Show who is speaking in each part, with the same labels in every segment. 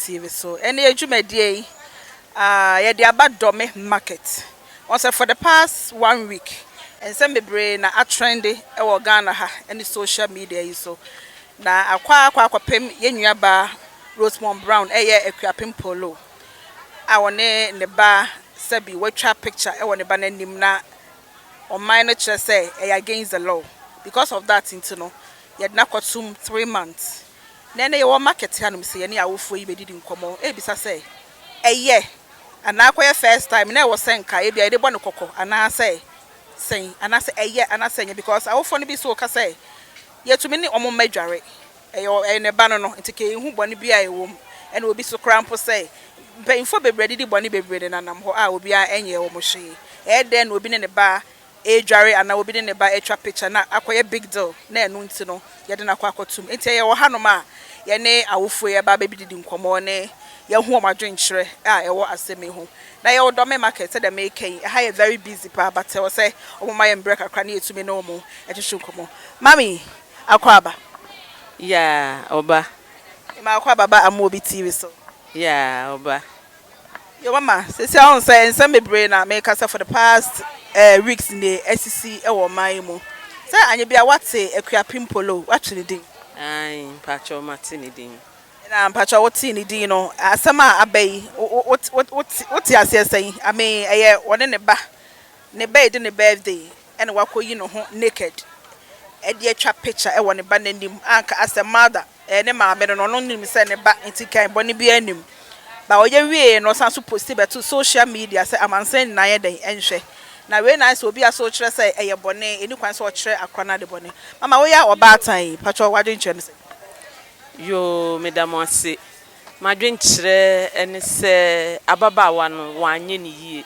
Speaker 1: TV so. Ɛne yɛ dwumadie yi, yɛde aba Dome Market. Wɔn sɛ for the past one week, nsɛm bebree na atrend wɔ Ghana ha ne social media yi so. Na akɔ akɔ akɔpem yɛn nuabaa Rosemond Brown, ɛyɛ Akuapem Polo, a wɔne ne ba sɛbi watwa picture wɔ ne ba n'anim, na ɔman no kyerɛ sɛ ɛyɛ against the law. Because of that nti no, yɛde no akɔtum 3 months. Na ɛnɛ yɛwɔ market hanom sɛ yɛne awofoɔ yi bɛdidi nkɔmmɔ, ebisa sɛ ɛyɛ anaa akɔyɛ first time na ɛwɔ sɛ nka ebi a yɛde bɔ ne kɔkɔ anaasɛ sɛn, anaasɛ ɛyɛ anaasɛ ɛnyɛ, because awofoɔ no bi so ka sɛ yɛtumi ne ɔmo mma dware, ɛyɛ ne ba no, nti ka ehu bɔne bi a ɛwɔ mu. Ɛna obi so koraa mpo sɛ mpanyinfoɔ bebree didi bɔne bebree de nanam hɔ a obiara ɛnyɛ wɔn hwee. Ɛyɛ dɛn na obi ne ne ba edware anaa obi ne ne ba atwa picture na akɔyɛ big deal, na ɛno nti no yɛde no akɔ akɔtum? Nti ɛyɛ wɔ hanom a yɛne awofoɔ yɛ ba abɛdidi nkɔmmɔ ne yɛho wɔn adwenkyerɛ a ɛwɔ asɛm yi ho. Na yɛwɔ Dome Market sɛdeɛ meka yi, ɛha yɛ very busy paa, but ɛwɔ sɛ wɔn ma yɛ mbrɛ kakra ne yɛtumi ne wɔn ɛtwitwi nkɔmmɔ. Mami, akɔ aba.
Speaker 2: Yaa, ɔba.
Speaker 1: Ma akɔ aba ba Amobi TV so.
Speaker 2: Yaa, ɔba.
Speaker 1: Yo, mama, sisi ahun sɛ nsɛm bebree na meka sɛ for the past weeks ne esisi ɛwɔ ɔman yi mu sɛ anya bi a wate Akuapem Polo, wate ne din?
Speaker 2: Ayi, mpakyɛw, mate ne din.
Speaker 1: Na mpakyɛw, wote ne din no, asɛm a aba yi, wote aseɛ sɛn? I mean, ɛyɛ wɔne ne ba yi de ne birthday ɛna wakɔyi ne ho naked ɛde atwa picture ɛwɔ ne ba n'anim. Anka as a mother, ɛyɛ ne maame no, ɔno nim sɛ ne ba nti kan bɔne bi anim ba ɔyɛ wie no, ɔsan so post bɛto social media sɛ amansan nyinaa yɛ dɛn ɛnhwɛ. Na wei na sɛ obi aso kyerɛ sɛ ɛyɛ bɔne, ɛni kwan sɛ ɔkyerɛ akora no ade bɔne. Mama, woyɛ ɔbaatan yi, patwɛ, wadwenkyerɛ no sɛ?
Speaker 2: Yoo, meda mo ase. Madwenkyerɛ ne sɛ ababaawa no wanyɛ ne yie.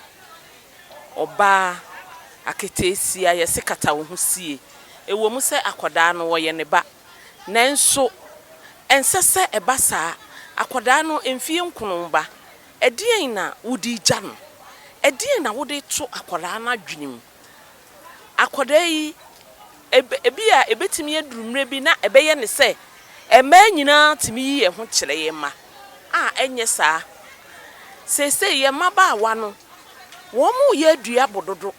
Speaker 2: Ɔbaa aketeesia, yɛse kata wo ho sie. Ɛwɔ mu sɛ akwadaa no wɔyɛ ne ba, nanso ɛnsɛ sɛ ɛba saa. Akwadaa no mfie 9 ba, ɛdeɛn na wode gya no? Ɛdeɛn na wode to akwadaa no adwene mu? Akwadaa yi ebi a ebetumi aduru mmerɛ bi na ɛbɛyɛ ne sɛ mmaa nyinaa tumi yi yɛn ho kyerɛ yɛn mma a, ɛnyɛ saa. Seesei yɛn mmabaawa no, wɔn mo yɛ adua bododo,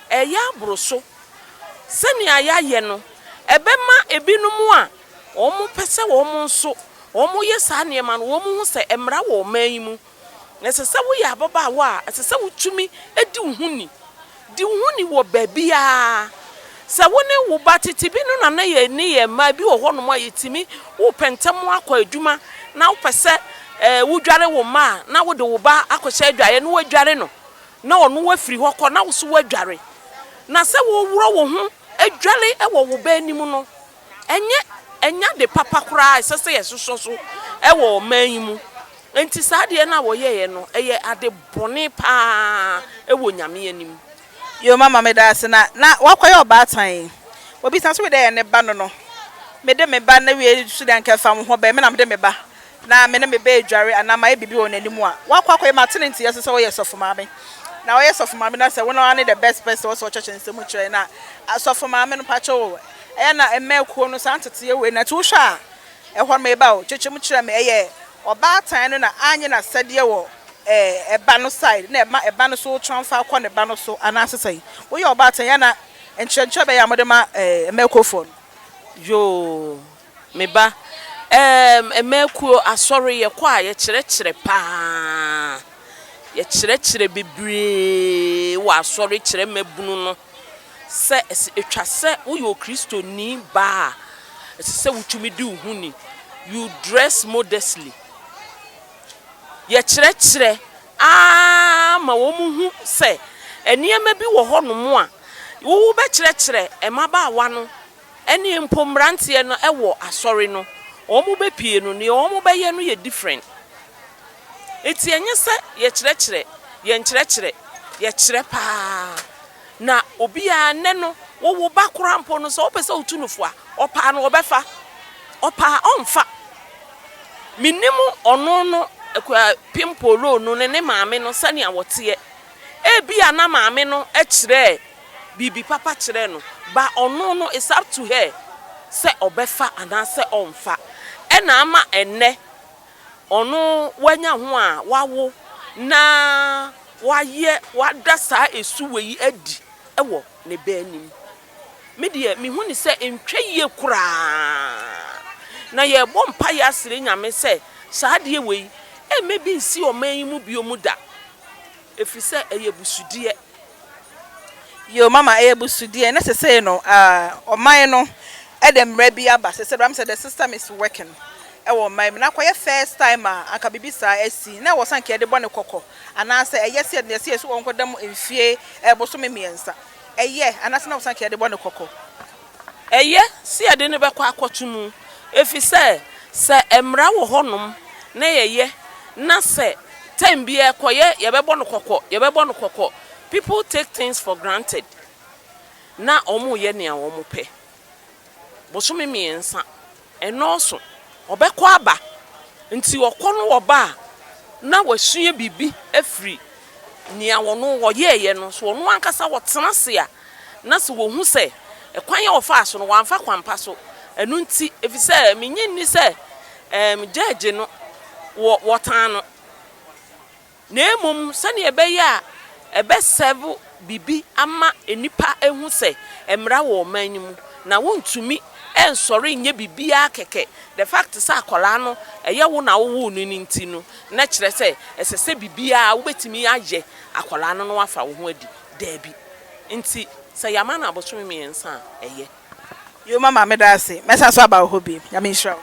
Speaker 2: ɛyɛ aboro so. Sɛnea yɛayɛ no, ɛbɛma ebinom a wɔn pɛ sɛ wɔn nso wɔn yɛ saa nneɛma no, wɔn ho sɛ mmara wɔ ɔman yi mu. Ɛsɛ sɛ woyɛ ababaawa a, ɛsɛ sɛ wotumi di wo ho ni, di wo ho ni wɔ baabiara sɛ wo ne wo ba tete bi no. Nana, yɛ ne yɛ mmaa bi wɔ hɔnom a yɛtumi wopɛ ntɛm akɔ adwuma na wopɛ sɛ wodware wo mma a, na wode wo ba akɔhyɛ adwaeɛ na woadware no na ɔno wafiri hɔ kɔ na wo so woadware. Na sɛ wɔworɔ wo ho adware wɔ wo ba anim no, ɛnyɛ de papa koraa. Ɛsɛ sɛ yɛsosɔ so ɛwɔ ɔman yi mu. Nti saa adeɛ no a wɔyɛeɛ no, ɛyɛ ade bɔne paa ɛwɔ Nyame anim.
Speaker 1: Yo, mama, meda ase. Na wakɔyɛ ɔbaatan yi, obi san so wei dɛ yɛ ne ba no, mede me ba na wie so deɛ nka fa wo ho bɛn me na mede me ba na me ne me ba adware anaa mayɛ biribi wɔ n'anim a wakɔ akɔyɛ. Mate ne nteɛ so sɛ woyɛ sɔfo maame, na wɔyɛ sɔfo maame na sɛ wɔn ne the best person wɔ sɛ ɔkyerɛkyerɛ nsɛm kyerɛ. Na asɔfo maame no, pakyɛ o, ɛyɛ na mmaa no saa nteteɛ wei na nti wohwɛ a ɛhɔ no meba o, kyekyɛ mu kyerɛ me. Ɛyɛ ɔbaatan no na anyɛ n'asɛdeɛ wɔ ɛba no side na ɛma ɛba no so transfer kɔ ne ba no so, anaasɛ sɛn? Woyɛ ɔbaatan yɛ na nkyerɛnkyerɛ bɛyɛ a mode ma mmakuofoɔ no?
Speaker 2: Yoo, me ba, mmaakuo asɔre yɛkɔ a, yɛkyerɛkyerɛ paa, yɛkyerɛkyerɛ bebree wɔ asɔre kyerɛ mmabunu no sɛ ɛsɛ etwa sɛ woyɛ Okristoni baa a, ɛsɛ sɛ wotumi di wo ho ni, you dress modestly. Yɛkyerɛkyerɛ aa ma wɔn hu sɛ nneɛma bi wɔ hɔnom a wowo bɛkyerɛkyerɛ mmabaawa no ɛne mpo mmeranteɛ no ɛwɔ asɔre no, wɔn bɛpie no, nea wɔn bɛyɛ no yɛ different. Eti ɛnyɛ sɛ yɛkyerɛkyerɛ, yɛnkyerɛkyerɛ, yɛkyerɛ paa. Na obiara nnɛ no, wɔwɔ ba koraa mpo no, sɛ wopɛ sɛ wotu no fo a, ɔpaa no wɔbɛfa, ɔpaa ɔmfa. Menim ɔno no Akuapem Polo no ne ne maame no sɛnea wɔteɛ. Ebia na maame no kyerɛ biribi papa kyerɛ no ba, ɔno no, it's up to her sɛ ɔbɛfa anaasɛ ɔmfa. Ɛna ama ɛnnɛ. ɔno wanya ho a wawo na wayɛ wada saa esu wei yi adi wɔ ne ba anim. Me deɛ mehu ne sɛ ɛntwa yie koraa. Na yɛrebɔ mpaeɛ asrɛ Nyame sɛ saa adeɛ wei ɛmma bi nsi ɔman yi mu bio mu da. Ɛfiri sɛ ɛyɛ abusudeɛ.
Speaker 1: Yoo mama ɛyɛ abusudeɛ na sesei no ah ɔman no ɛde mmara bi aba sesei bram sɛ the system is working ɛwɔ ɔman mu na akɔyɛ first time a anka biribi saa asi na ɛwɔ sɛ anka yɛde bɔ no kɔkɔ anaasɛ ɛyɛ sɛ yɛde yɛsɛ yɛsi wɔn nkɔda mu mfie ɛɛ bosome mmiɛnsa ɛyɛ anaasɛ na ɛwɔ sɛ anka yɛde bɔ no kɔkɔ.
Speaker 2: Ɛyɛ sɛ yɛde no bɛkɔ akɔto mu efisɛ sɛ mmara wɔ hɔnom na yɛyɛ na sɛ time biara ɛkɔyɛ yɛbɛbɔ no kɔkɔ yɛbɛbɔ no kɔkɔ people take things for granted na wɔyɛ nea wɔpɛ. Bosome mmiɛnsa ɛnɔɔso ɔbɛkɔ aba nti ɔkɔ no ɔba a na wasua biribi afiri nea ɔno ɔyɛɛyɛ no so ɔno ankasa ɔtena ase a na sɛ wɔhu sɛ ɛkwan a ɔfaa so no wamfa kwan pa so ɛno nti efisɛ menye nni sɛ ɛɛm gyɛɛgye no wɔ wɔtan no na mmom sɛnea ɛbɛyɛ a ɛbɛsɛbo biribi ama nnipa ehu sɛ mmara wɔ ɔman no mu na wontumi ɛnsɔre nyɛ biribiara kɛkɛ. The fact sɛ akwaraa no ɛyɛ wo na wowoo no no nti no na kyerɛ sɛ ɛsɛ sɛ biribiara wobɛtumi ayɛ akwaraa no na wafa wo ho adi daabi. Nti sɛ yɛama no abosome mmiɛnsa a ɛyɛ.
Speaker 1: Yoo mama meda ase mɛsan so aba wo hɔ bi. Nyame nhyira wo.